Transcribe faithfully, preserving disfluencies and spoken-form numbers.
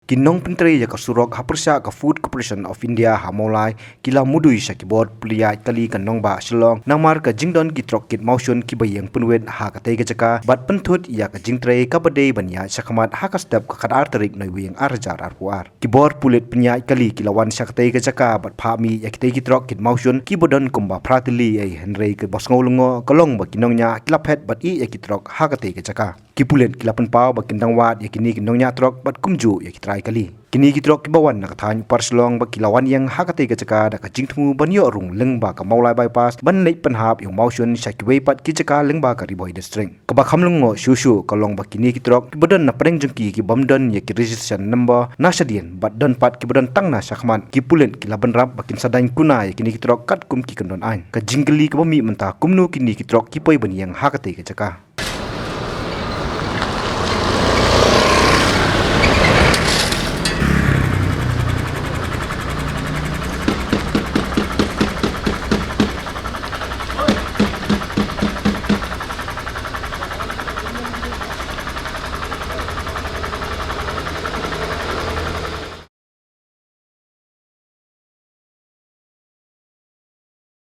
Ki nongpyntrei ïa ka surok ha pyrshah ka Food Corporation of India ha Mawlai ki la mudui sha ki bor pynïaid kali ka nongbah Shillong namar ka jingdon ki trok kit mawshun kiba ïeng pynwit ha katei ka jaka bad pynthut ïa ka jingtrei kaba dei ban ïaid shakhmat ha ka step ka khatar tarik Naiwieng ar hajar arphew ar. Ki bor pulit pynïaid kali ki la wan sha katei ka jaka bad phah mih ïa kitei ki trok kit mawshun kiba don kumba phra tylli ei, hynrei kaba sngew lyngngoh ka long ba ki nongñiah ki la phet bad ïeh ïa ki trok ha katei ka jaka. Ki pulit ki la pynpaw ba kin dang wad ïa kine ki nongñiah trok bad kumjuh ïa ki trai kali. Kine ki trok kiba wan na ka thaiñ Upper Shillong ba ki la wan ïeng ha katei ka jaka da ka jingthmu ban ïoh rung lyngba ka Mawlai Bypass ban leit pynhap ïa u mawshun sha kiwei pat ki jaka lyngba ka Ri Bhoi District. Kaba kham lyngngoh shuh shuh ka long ba kine ki trok kiba don na pdeng jong ki kibym don ïa ki registration number na shadien bad don pat kiba don tang na shakhmat. Ki pulit ki la bynrap ba kin sa daiñ kuna ïa kine ki trok katkum ki kyndon aiñ. Ka jingkylli kaba mih mynta, kumno kine ki trok ki poi ban ïeng ha katei ka jaka?